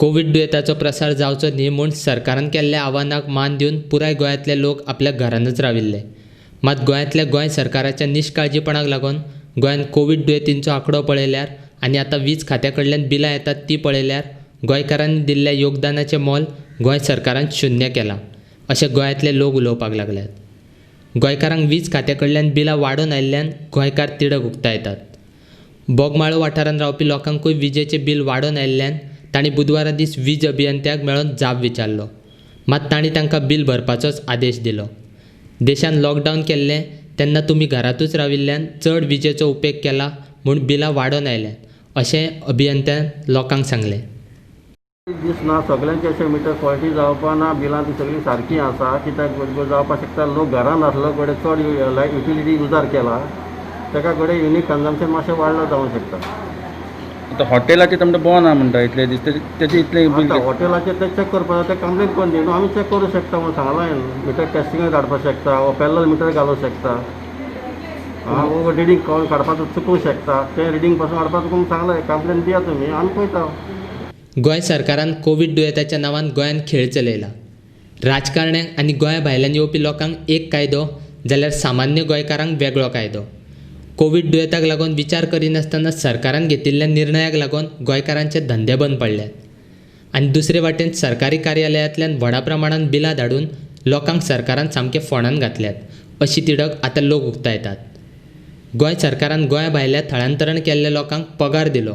Covid दुयेंताचो प्रसार जावचो न्ही म्हूण सरकारान केल्ल्या आव्हानाक मान दिवन पुराय गोंयांतले लोक आपल्या घरानच राविल्ले. मात गोंयांतल्या गोंय सरकाराच्या निश्काळजीपणाक लागून गोंयांत कोवीड दुयेंतींचो आंकडो पळयल्यार आनी आतां वीज खात्या कडल्यान बिलां येतात तीं पळयल्यार गोंयकारांनी दिल्ल्या योगदानाचें मोल गोंय सरकारान शुन्य केलां अशें गोंयांतले लोक उलोवपाक लागल्यात. गोंयकारांक वीज खात्या कडल्यान बिलां वाडोवन आयिल्ल्यान गोंयकार तिडक उक्तायतात. बोगमाळो वाठारांत रावपी लोकांकूय विजेचें बील वाडोवन आयिल्ल्यान तांणी बुधवारा दीस वीज अभियंत्याक मेळोन जाप विचारलो. मात तांणी तांकां बील भरपाचोच आदेश दिलो. देशान लॉकडावन केल्लें तेन्ना तुमी घरांतूच राविल्ल्यान चड विजेचो उपेग केला म्हूण बिलां वाडोवन आयल्यांत अशें अभियंत्यान लोकांक सांगलें. दिसना सगळ्यांचे अशें मिटर फॉल्टी जावपा ना, बिलां ती सगळीं सारकी आसा. कित्याक जावपाक शकता, लोक घरान आसलो कडेन चड लायट युटिलिटी युजार केला, ताका कडेन युनीक कन्जम्पशन मातशें वाडलां जावंक शकता. आतां हॉटेलाचें तुमकां बंद आहा म्हणटा, इतले दीस तेचे इतले बील आतां हॉटेलाचेर ते चॅक करपाक जाय, ते कंप्लेन करून दी न्हू, आमी चॅक करूं शकता म्हूण सांगलां हांवें. मिटर टेस्टिंगाक धाडपाक शकता वो पॅरलल मिटर घालूंक शकता, वो रिडींग कोण काडपाचो चुकूंक शकता, तें रिडींग पासून हाडपाक तुका सांगलां, कंप्लेन दिया तुमी, आमी पळयता. गोंय सरकारान कोवीड दुयेंताच्या नांवान गोंयांत खेळ चलयला. राजकारण्यांक आनी गोंया भायल्यान येवपी लोकांक एक कायदो जाल्यार सामान्य गोंयकारांक वेगळो कायदो. कोवीड दुयेंताक लागून विचार करिनासतना सरकारान घेतिल्ल्या निर्णयाक लागून गोंयकारांचे धंदे बंद पडल्यात आनी दुसरे वाटेन सरकारी कार्यालयांतल्यान व्हडा प्रमाणान बिलां धाडून लोकांक सरकारान सामकें फोंडान घातल्यात अशी तिडक आतां लोक उक्तायतात. गोंय सरकारान गोंया भायल्या थळांतरण केल्ल्या लोकांक पगार दिलो,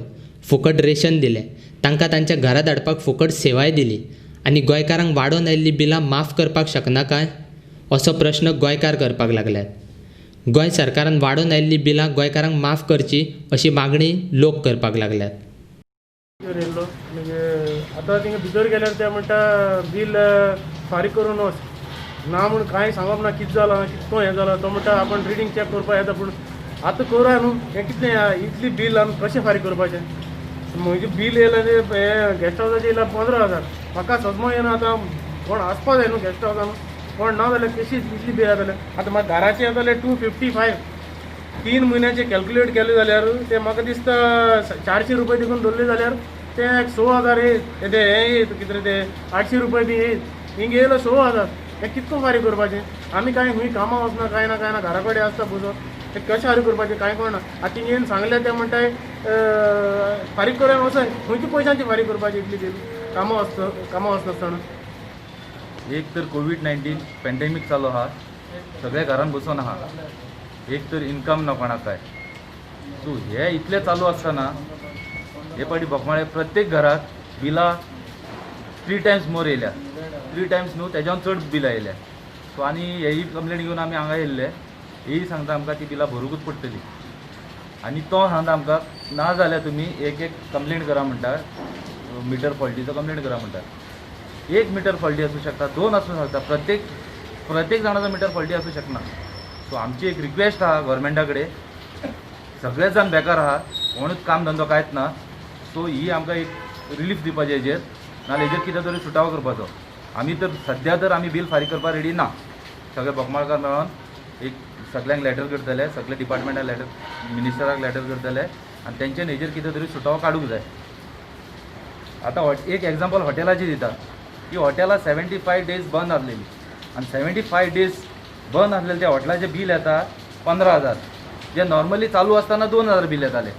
फुकट रेशन दिलें, तांकां तांच्या घरा धाडपाक फुकट सेवाय दिली आनी गोंयकारांक वाडोवन आयिल्लीं बिलां माफ करपाक शकना काय असो प्रश्न गोंयकार करपाक लागल्यात. गोंय सरकारान वाडोवन आयिल्लीं बिलां गोंयकारांक माफ करची अशी मागणी लोक करपाक लागल्यात. येयल्लो मागीर आतां थिंगा भितर गेल्यार ते म्हणटा बील फारीक करून वच ना म्हूण कांय सांगप ना, कितें जालां कितको हें जालां. तो म्हणटा आपण रिडींग चॅक करपाक येता, पूण आतां करा न्हू हें कितलें इतली बील आमी कशें फारीक करपाचें. म्हजें बील येयलां तें हें गेस्ट हावसाचें येयलां 15,000. म्हाका सजमो येना आतां कोण आसपा जाय न्हू गेस्ट हावसान, कोण ना जाल्यार कशी इतली बील येतलें. आतां म्हाका घराचें येतलें 255, 3 म्हयन्याचें कॅल्क्युलेट केलें जाल्यार तें म्हाका दिसता 400 रुपया देखून धरले जाल्यार तें एक 6,000 येयत, तें हें येयत कितें तें 800 रुपया बी येयत, हिंगा येयलो 6,000. हें कितको फारीक करपाचें. आमी कांय खंय कामां वचना कांय ना कांय ना, घरा कडेन आसता बसून, तें कशें फारीक करपाचें कांय कळना. आतां तिंगा येवन सांगलें तें म्हणटाय फारीक करून वचय, खंयच्या पयशांची फारीक करपाची इतली बील कामां वचनासतना. एक तर कोवीड-19 पॅन्डेमीक चालू आहा, सगळे घरान बसून आहा, एक तर इन्कम ना कोणाक काय. सो हे इतले चालू आसतना हे पाटी बोगमाळे प्रत्येक घराक बिलां 3 टायम्स मोर येयल्या, 3 टायम्स न्हू तेज्यान चड बिलां येयल्या. सो आनी हेयी कंप्लेन घेवन आमी हांगा येयल्ले, हेयी सांगता आमकां ती बिलां भरूंकूच पडटली. आनी तो सांगता आमकां ना जाल्यार तुमी एक एक कंप्लेन करा म्हणटा, मिटर फॉल्टीचो कंप्लेन करा म्हणटा. एक मिटर फॉल्टी आसूं शकता, 2 आसूं शकता, प्रत्येक जाणाचो मिटर फॉल्टी आसूं शकना. सो आमची एक रिक्वेस्ट आहा गव्हर्मेंटा कडेन, सगळे जाण बेकार आहा, कोणूच काम धंदो कांयच ना. सो ही आमकां एक रिलीफ दिवपाची हेजेर, नाजाल्यार हेजेर कितें तरी सुटावो करपाचो. आमी तर सद्या तर आमी बील फारीक करपाक रेडी ना. सगळे बोगमाळकार मेळोन एक सगळ्यांक लेटर करतले, सगळे डिपार्टमेंटाक लेटर, मिनिस्टराक लेटर करतले आनी तेंच्यान हेजेर कितें तरी सुटावो काडूंक जाय. आतां एक एग्जाम्पल हॉटेलाची दिता, की हॉटेलां 75 डेज बंद आसलेली आनी 75 डेज बंद आसलेले त्या हॉटेलाचें बील येता 15,000, जे नॉर्मली चालू आसतना 2,000 बील येतालें.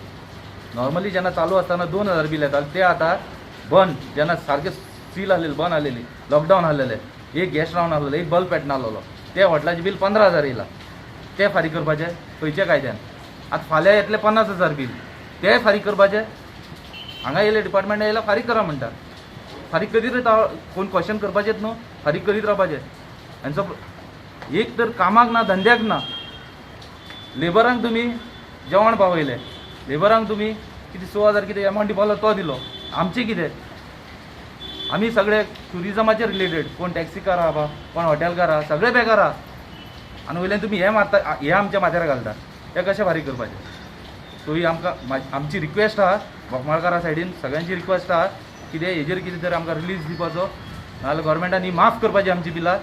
नॉर्मली जेन्ना चालू आसतना 2,000 बील येतालें, ते आतां बंद जेन्ना सारकें सील आसलेलें, बंद आसलेली, लॉकडावन आसलेलें, एक गॅस्ट रावन आसलेलो, एक बल्ब पेटना आसलेलो, ते हॉटेलाचें बील 15,000 येयलां. ते फारीक करपाचें खंयच्या कायद्यान? आतां फाल्यां येतलें 50,000 बील, तेय फारीक करपाचें. हांगा येयले डिपार्टमेंटा येयला फारीक करा म्हणटा, फारीक करीत रावता, कोण क्वेश्चन करपाचेंच न्हू, फारीक करीत रावपाचें. हांचो एक तर कामाक ना, धंद्याक ना, लेबरांक तुमी जेवण पावयलें, लेबरांक तुमी कितें 6,000 कितें एमावंट दिवपालो तो दिलो, आमचें कितें? आमी सगळे ट्युरिजमाचेर रिलेटेड, कोण टॅक्सीकार आहा, कोण हॉटेलकार आहा, सगळे बेकार आहा आनी वयल्यान तुमी हें मारता, हें आमच्या माथ्यार घालता, तें कशें फारीक करपाचें? सो ही आमकां आमची रिक्वेस्ट आहा, बोगमाळकारा सायडीन सगळ्यांची रिक्वेस्ट आहा, कितें हेजेर कितें तरी आमकां रिलीज दिवपाचो, नाजाल्यार गव्हर्मेंटान ही माफ करपाची आमची बिलां.